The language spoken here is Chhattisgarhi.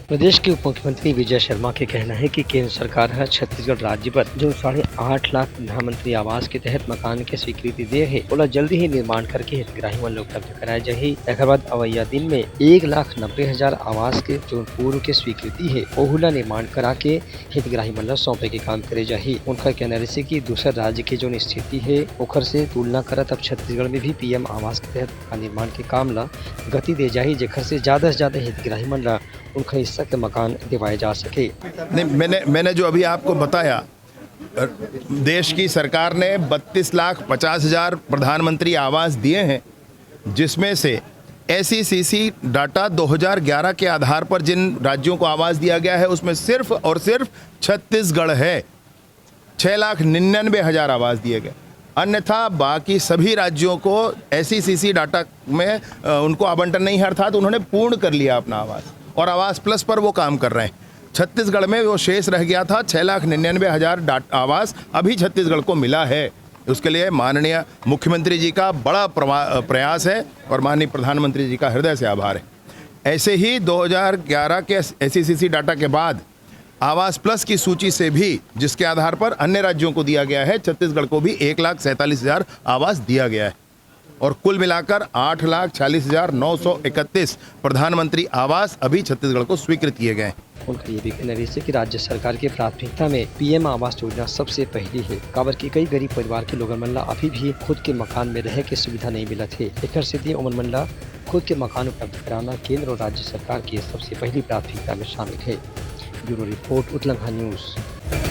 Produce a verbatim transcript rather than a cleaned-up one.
प्रदेश के उप मुख्यमंत्री विजय शर्मा के कहना हे कि केंद्र सरकार ह छत्तीसगढ़ राज्य बर जो साढ़े आठ लाख प्रधानमंत्री आवास के तहत मकान के स्वीकृति दे हे, ओला जल्दी ही निर्माण करके हितग्राही मन ल उपलब्ध कराए जाही। एखर बाद अवइया दिन में एक लाख नब्बे हजार आवास के जो पूर्व के स्वीकृति हे, ओहू ला निर्माण करा के हितग्राही मन ल सौंपे के काम करे जाही। उनका कहना रहिसे कि दूसर राज्य के जो स्थिति हे, ओखर से तुलना करत अब छत्तीसगढ़ में भी पीएम आवास के तहत मकान निर्माण के काम ला गति दे जाही, जेखर से ज्यादा से ज्यादा हितग्राही मन ला उनका हिस्सा के मकान दिवाए जा सके। नहीं, मैंने, मैंने जो अभी आपको बताया, अ, देश की सरकार ने बत्तीस लाख पचास हजार प्रधानमंत्री आवास दिए हैं, जिसमें से एसईसीसी डाटा दो हज़ार ग्यारह के आधार पर जिन राज्यों को आवास दिया गया है, उसमें सिर्फ और सिर्फ छत्तीसगढ़ है। छह लाख निन्यानवे हजार आवास दिए गए, अन्यथा बाकी सभी राज्यों को एसईसीसी डाटा में, अ, उनको आवंटन नहीं है, अर्थात उन्होंने पूर्ण कर लिया अपना आवास और आवास प्लस पर वो काम कर रहे हैं। छत्तीसगढ़ में वो शेष रह गया था, छह लाख निन्यानवे हजार डाट-, आवास अभी छत्तीसगढ़ को मिला है। उसके लिए माननीय मुख्यमंत्री जी का बड़ा प्रवा-, प्रयास है और माननीय प्रधानमंत्री जी का हृदय से आभार है। ऐसे ही दो हज़ार ग्यारह के एसईसीसी डाटा के बाद आवास प्लस की सूची से भी, जिसके आधार पर अन्य राज्यों को दिया गया है, छत्तीसगढ़ को भी एक लाख सैंतालीस हजार आवास दिया गया है और कुल मिलाकर आठ लाख छियालीस हजार नौ सौ इकतीस प्रधानमंत्री आवास अभी छत्तीसगढ़ को स्वीकृत किए गए हैं। उनका ये भी कहना रहिसे कि राज्य सरकार के प्राथमिकता में पीएम आवास योजना सबसे पहली हे, काबर कि कई गरीब परिवार के लोगन मन ला अभी भी खुद के मकान में रहे के सुविधा नहीं मिलत हे। एखर सेती ओमन मन ला खुद के मकान उपलब्ध कराना केंद्र और राज्य सरकार के सबसे पहली प्राथमिकता में शामिल हे। Bureau report, Utlangha news.